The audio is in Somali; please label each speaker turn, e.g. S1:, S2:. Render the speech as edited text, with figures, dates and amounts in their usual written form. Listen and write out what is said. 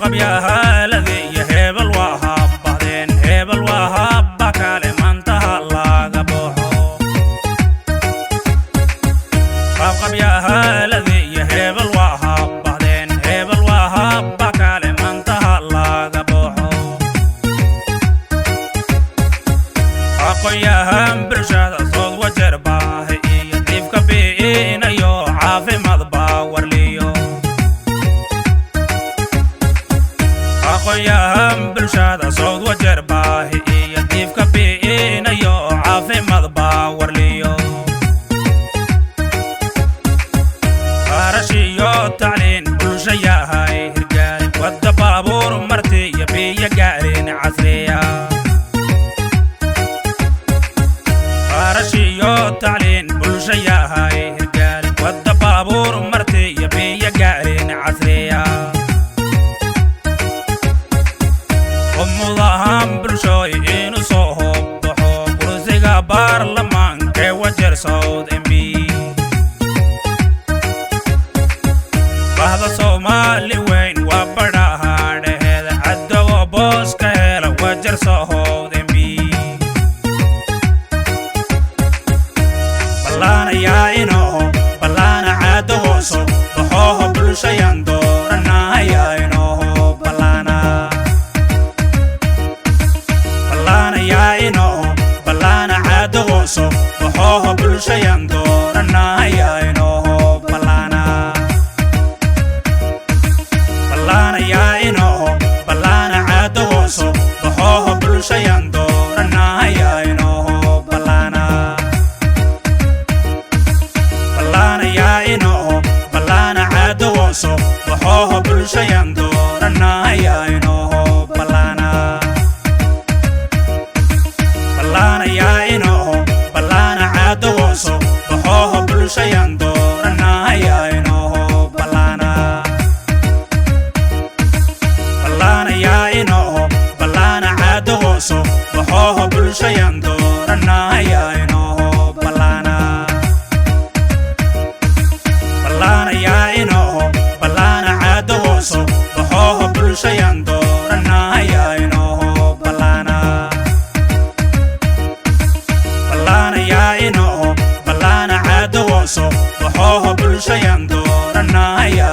S1: Qabqabyahaaladii iyo hebel waa habahdeen, hebel waa habba kale maantaha laga baxo. Qabqabyahaaladii iyo hebel waa habahdeen, hebel waa habba kale maantaha laga baxo. Aqoon-yahan bulshada sood wajeer baahi iyo diifka bi'inayo caafimaad baa warliyo. Aqoon-yahan bulshada sood wajeer baahi iyo diifka bi'inayo caafimaad baa warliyo. Qarashiyo tacliin bulsha yahay hirgaali, wadda baabuur marti iyo biyo gaarin casriya. Qarashiyo tacliin bulsha yahay hirgaali, wadda baabuur marti iyo biyo gaarin casriya. Umudahan bulshooy inuu soo hobbaxo kursiga baarlamaanka Wajeer South MP. Bahda Soomaali weyn waa badhaha dheheeda, cadowo booska hela Wajeer South MP. Ballaanayaa inooho ballaana caadahooso baxooho bulshayan dooranaya inooho ballaana. Ballaanayaa inooho ballaana caadahooso baxooho bulshayan dooranaya inooho ballaana. Ballaanayaa inooho ballaana caadahooso baxooho bulshayan dooranaya inooho ballaana. Ballaanayaa inooho ballaana caadahooso baxooho bulshayan dooranaya inooho ballaana. Ballaanayaa inooho ballaana caadahooso baxooho bulshayan dooranaya inooho ballaana. Ballaanayaa inooho ballaana caadahooso baxooho bulshayan dooranaya inooho ballaana. Ballaanayaa inooho ballaana caadahooso baxooho bulshayan dooranaya inooho ballaana. Ballaanayaa inooho ballaana caadahooso baxooho bulshayan dooranaya.